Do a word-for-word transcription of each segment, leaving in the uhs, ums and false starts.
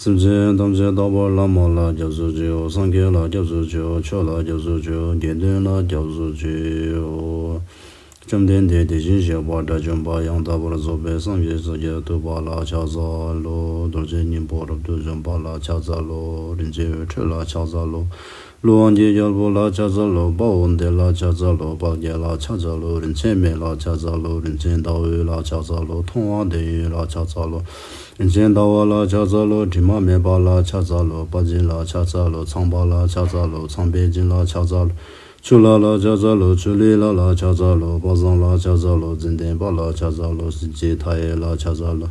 སེམས་ཅན་ཐམས་ཅད་རྟག་པར་བླ་མ་ལ་སྐྱབས་སུ་མཆིའོ། སངས་རྒྱས་ལ་སྐྱབས་སུ་མཆིའོ། ཆོས་ལ་སྐྱབས་སུ་མཆིའོ། དགེ་འདུན་ལ་སྐྱབས་སུ་མཆིའོ། བཅོམ་ལྡན་འདས་དེ་བཞིན་གཤེགས་པ་དགྲ་བཅོམ་པ་ཡང་དག་པར་རྫོགས་པའི་སངས་རྒྱས་ས་སྐྱ་ཐུབ་པ་ལ་ཕྱག་འཚལ་ལོ། རྡོ་རྗེ་སྙིང་པོ་རབ་ཏུ་འཇོམས་པ་ལ་ཕྱག་འཚལ་ལོ། རིན་ཆེན་འོད་འཕྲོ་ལ་ཕྱག་འཚལ་ལོ། ཀླུ་དབང་གི་རྒྱལ་པོ་ལ་ཕྱག་འཚལ་ལོ། དཔའ་བོ་འདི་ལ་ཕྱག་འཚལ་ལོ། དཔལ་རྒྱལ་ལ་ཕྱག་འཚལ་ལོ། རིན་ཆེན་མེ་ལ་ཕྱག་འཚལ་ལོ། རིན་ཆེན་ཟླ་འོད་ལ་ཕྱག་འཚལ་ལོ། མཐོང་བ་དོན་ཡོད་ལ་ཕྱག་འཚལ་ལོ། རིན་ཆེན་ཟླ་བ་ལ་ཕྱག་འཚལ་ལོ། དྲི་མ་མེད་པ་ལ་ཕྱག་འཚལ་ལོ། དཔལ་སྦྱིན་ལ་ཕྱག་འཚལ་ལོ། ཚངས་པ་ལ་ཕྱག་འཚལ་ལོ། ཚངས་པའི་སྦྱིན་ལ་ཕྱག་འཚལ་ལོ། ཆུ་ལྷ་ལ་ཕྱག་འཚལ་ལོ། ཆུ་ལྷའི་ལྷ་ལ་ཕྱག་འཚལ་ལོ། དཔལ་བཟང་ལ་ཕྱག་འཚལ་ལོ། ཙན་དན་དཔལ་ལ་ཕྱག་འཚལ་ལོ། གཟི་བརྗིད་མཐའ་ཡས་ལ་ཕྱག་འཚལ་ལོ།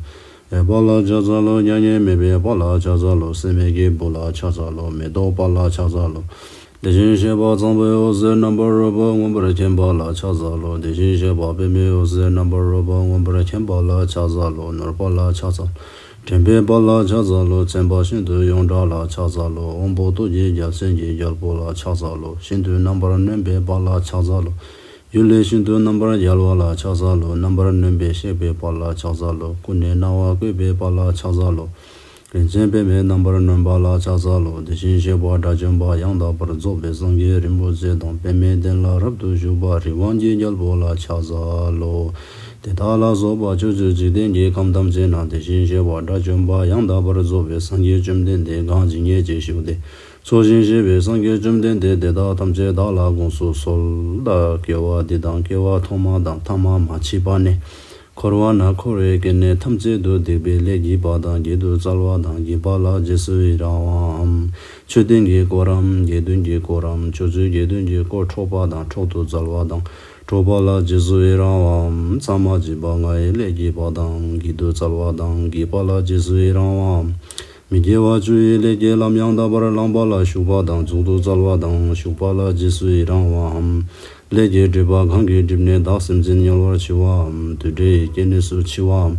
འོད་དཔལ་ལ་ཕྱག་འཚལ་ལོ། མྱ་ངན་མེད་པའི་དཔལ་ལ་ཕྱག་འཚལ་ལོ། སྲེད་མེད་ཀྱི་བུ་ལ་ཕྱག་འཚལ་ལོ། མེ་ཏོག་དཔལ་ལ་ཕྱག་འཚལ་ལོ། དེ་བཞིན་གཤེགས་པ་ཚངས་པའི་འོད་ཟེར་རྣམ་པར་རོལ་པ་མངོན་པར་མཁྱེན་པ་ལ་ཕྱག་འཚལ་ལོ། དེ་བཞིན་གཤེགས་པ་པདྨའི་འོད་ཟེར་རྣམ་པར་རོལ་པ་མངོན་པར་མཁྱེན་པ་ལ་ཕྱག་འཚལ་ལོ། ནོར་དཔལ་ལ་ཕྱག་འཚལ་ལོ། དྲན་པའི་དཔལ་ལ་ཕྱག་འཚལ་ལོ། མཚན་དཔལ་ཤིན་ཏུ་ཡོངས་གྲགས་ལ་ཕྱག་འཚལ་ལོ། དབང་པོ་ཏོག་གི་རྒྱལ་མཚན་གྱི་རྒྱལ་པོ་ལ་ཕྱག་འཚལ་ལོ། ཤིན་ཏུ་རྣམ་པར་གནོན་པའི་དཔལ་ལ་ཕྱག་འཚལ་ལོ། གཡུལ་ལས་ཤིན་ཏུ་རྣམ་པར་རྒྱལ་བ་ལ་ཕྱག་འཚལ་ལོ། རྣམ་པར་གནོན་པས་གཤེགས་པའི་དཔལ་ལ་ཕྱག་འཚལ་ལོ། ཀུན་ནས་སྣང་བ་བཀོད་པའི་དཔལ་ལ་ཕྱག་འཚལ་ལོ། རིན་ཆེན་པདྨས་རྣམ་པར་གནོན་པ་ལ་ཕྱག་འཚལ་ལོ། དེ་བཞིན་གཤེགས་པ་དགྲ་བཅོམ་པ་ཡང་དག་པར་རྫོགས་པའི་སངས་རྒྱས་རིན་པོ་ཆེ་དང་། པདྨའི་གདན་ལ་རབ་ཏུ་བཞུགས་པ་རི་དབང་གི་རྒྱལ་པོ་ལ་ཕྱག་འཚལ་ལོ། དེ་དག་ལ་སོགས་པ་ཕྱོགས་བཅུའི་འཇིག་རྟེན་གྱི་ཁམས་ཐམས་ཅད་ན་དེ་བཞིན་གཤེགས་པ་དགྲ་བཅོམ་པ་ཡང་དག་པར་རྫོགས་པའི་སངས་རྒྱས་བཅོམ་ལྡན་འདས་གང་ཇི་སྙེད་ཅིག་བཞུགས་ཏེ། འཚོ་ཞིང་གཞེས་པའི་སངས་རྒྱས་བཅོམ་ལྡན་འདས་དེ་དག་ཐམས་ཅད་བདག་ལ་དགོངས་སུ་གསོལ། ད་སྐྱེ་བ་འདི་དང་སྐྱེ་བ་ཐོག་མ་དང་ཐ་མ་མ་མཆིས་པ་ནས་འཁོར་བ་ན་འཁོར་བའི་སྐྱེ་གནས་ཐམས་ཅད་དུ་སྡིག་པའི་ལས་བགྱིས་པ་དང་། བགྱིད་དུ་སྩལ་བ་དང་། བགྱིས་པ་ལ་རྗེས་སུ་ཡི་རང་བའམ། མཆོད་རྟེན་གྱི་དཀོར་རམ། དགེ་འདུན་གྱི་དཀོར་རམ། ཕྱོགས་བཅུའི་དགེ་འདུན་གྱི་དཀོར་འཕྲོག་པ་དང་། འཕྲོག་ཏུ་སྩལ་བ་དང་། འཕྲོག་པ་ལ་རྗེས་སུ་ཡི་རང་བའམ། མཚམས་མ་མཆིས་པ་ལྔ་ཡི་ལས་བགྱིས་པ་དང་། བགྱིད་དུ་སྩལ་བ་དང་། བགྱིས་པ་ལ་རྗེས་སུ་ཡི་རང་བའམ། མི་དགེ་བ་བཅུ་ཡི་ལས་ཀྱི་ལམ་ཡང་དག་པར་བླངས་པ་ལ་ཞུགས་པ་དང་། འཇུག་ཏུ་སྩལ་བ་དང་། ཞུགས་པ་ལ་རྗེས་སུ་ཡི་རང་བའམ། ལས་ཀྱི་སྒྲིབ་པ་གང་གིས་བསྒྲིབས་ནས་བདག་སེམས་ཅན་དམྱལ་བར་མཆི་བའམ། དུད་འགྲོའི་སྐྱེ་གནས་སུ་མཆི་བའམ།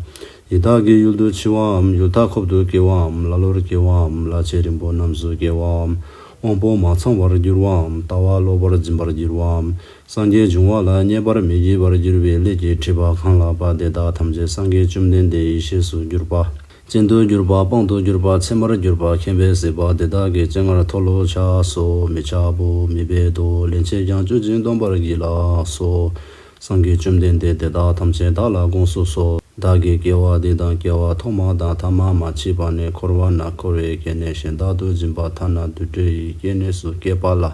ཡི་དྭགས་ཀྱི་ཡུལ་དུ་མཆི་བའམ། ཡུལ་མཐའ་འཁོབ་ཏུ་སྐྱེ་བའམ། ཀླ་ཀློར་སྐྱེ་བའམ། ལ་ཆེ་རིང་པོ་རྣམས་སུ་སྐྱེ་བའམ། དབང་པོ་མ་ཚང་བར་འགྱུར་བའམ། ལྟ་བ་ལོག་པར་འཛིན་པར་འགྱུར་བའམ། སངས་རྒྱས་འབྱུང་བ་ལ་མཉེས་པར་མི་བགྱིད་པར་འགྱུར་བའི་ལས་ཀྱི་སྒྲིབ་པ་གང་ལགས་པ་དེ་དག་ཐམས་ཅད་སངས་རྒྱས་བཅོམ་ལྡན་འདས་ཡེ་ཤེས་སུ་གྱུར་པ། སྤྱན་དུ་གྱུར་པ། དཔང་དུ་གྱུར་པ། ཚད་མར་གྱུར་པ། མཁྱེན་པས་གཟིགས་པ་དེ་དག་གི་སྤྱན་སྔར་མཐོལ་ལོ་འཆགས་སོ། མི་འཆབ་བོ། མི་སྦེད་དོ། སླན་ཆད་ཀྱང་གཅོད་ཅིང་སྡོམ་པར་བགྱིད་ལགས་སོ། སངས་རྒྱས་བཅོམ་ལྡན་འདས་དེ་དག་ཐམས་ཅད་བདག་ལ་དགོངས་སུ་གསོལ། བདག་གིས་སྐྱེ་བ་འདི་དང་སྐྱེ་བ་ཐོག་མ་དང་ཐ་མ་མ་མཆིས་པ་ནས་འཁོར་བ་ན་འཁོར་བའི་སྐྱེ་གནས་གཞན་དག་ཏུ་འཛིན་པ་ཐ་ན་དུད་འགྲོ་ཡི་སྐྱེ་གནས་སུ་སྐྱེས་པ་ལ།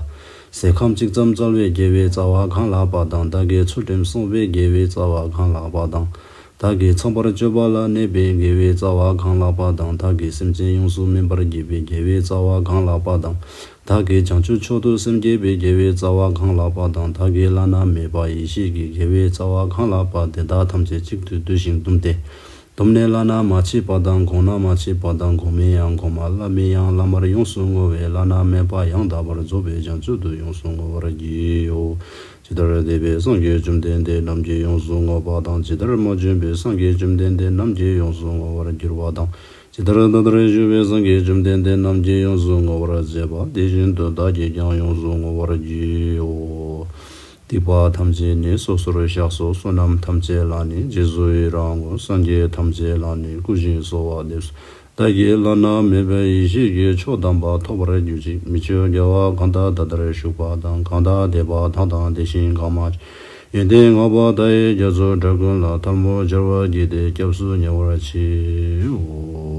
ཟས་ཁམ་གཅིག་ཙམ་བཙལ་བའི་དགེ་བའི་རྩ་བ་གང་ལགས་པ་དང་། བདག་གིས་ཚུལ་ཁྲིམས་བསྲུང་བའི་དགེ་བའི་རྩ་བ་གང་ལགས་པ་དང་། བདག་གིས་ཚངས་པར་སྤྱོད་པ་ལ་གནས་པའི་དགེ་བའི་རྩ་བ་གང་ལགས་པ་དང་། བདག་གིས་སེམས་ཅན་ཡོངས་སུ་སྨིན་པར་བགྱིད་པའི་དགེ་བའི་རྩ་བ་གང་ལགས་པ་དང་། བདག་གིས་བྱང་ཆུབ་མཆོག་ཏུ་སེམས་བསྐྱེད་པའི་དགེ་བའི་རྩ་བ་གང་ལགས་པ་དང་། བདག་གིས་བླ་ན་མེད་པ་ཡེ་ཤེས་ཀྱི་དགེ་བའི་རྩ་བ་གང་ལགས་པ་དེ་དག་ཐམས་ཅད་གཅིག་ཏུ་བསྡུས་ཤིང་བཟླུམས་ཏེ། བཟླུམས་ནས་བླ་ན་མ་མཆིས་པ་དང་། གོང་ན་མ་མཆིས་པ་དང་། གོང་མའི་ཡང་གོང་མ། བླ་མའི་ཡང་བླ་མར་ཡོངས་སུ་བསྔོ་བས། བླ་ན་མེད་པ་ཡང་དག་པར་རྫོགས་པའི་བྱང་ཆུབ་ཏུ་ཡོངས་སུ་བསྔོ་བར་བགྱིའོ། ཇི་ལྟར་འདས་པའི་སངས་རྒྱས་བཅོམ་ལྡན་འདས་རྣམས་ཀྱིས་ཡོངས་སུ་བསྔོས་པ་དང་། ཇི་ལྟར་མ་བྱོན་པའི་སངས་རྒྱས་བཅོམ་ལྡན་འདས་རྣམས་ཀྱིས་ཡོངས་སུ་བསྔོ་བར་འགྱུར་བ་དང་། ཇི་ལྟར་ད་ལྟར་བཞུགས་པའི་སངས་རྒྱས་བཅོམ་ལྡན་འདས་རྣམས་ཀྱིས་ཡོངས་སུ་བསྔོ་བར་མཛད་པ་དེ་བཞིན་དུ་བདག་གིས་ཀྱང་ཡོངས་སུ་བསྔོ་བར་བགྱིའོ། སྡིག་པ་ཐམས་ཅད་ནི་སོ་སོར་བཤགས་སོ། བསོད་ནམས་ཐམས་ཅད་ལ་ནི་རྗེས་སུ་ཡི་རང་ངོ་། སངས་རྒྱས་ཐམས་ཅད་ལ་ནི་བསྐུལ་ཞིང་གསོལ་བ་འདེབས་སོ། བདག་གིས་བླ་ན་མེད་པའི་ཡེ་ཤེས་ཀྱི་མཆོག་དམ་པ་ཐོབ་པར་གྱུར་ཅིག། མི་ཆོས་རྒྱལ་བ་གང་དག་ད་ལྟར་བཞུགས་པ་དང་། གང་དག་འདས་པ་དག་དང་དེ་བཞིན་གང་མ་ཡོན་ཏན་བསྔགས་པ་དག་ཡི་རྒྱ་མཚོ་འདྲ་ཀུན་ལ། ཐལ་མོ་སྦྱར་བར་བགྱིས་ཏེ་སྐྱབས་སུ་ཉེ་བར་མཆིའོ།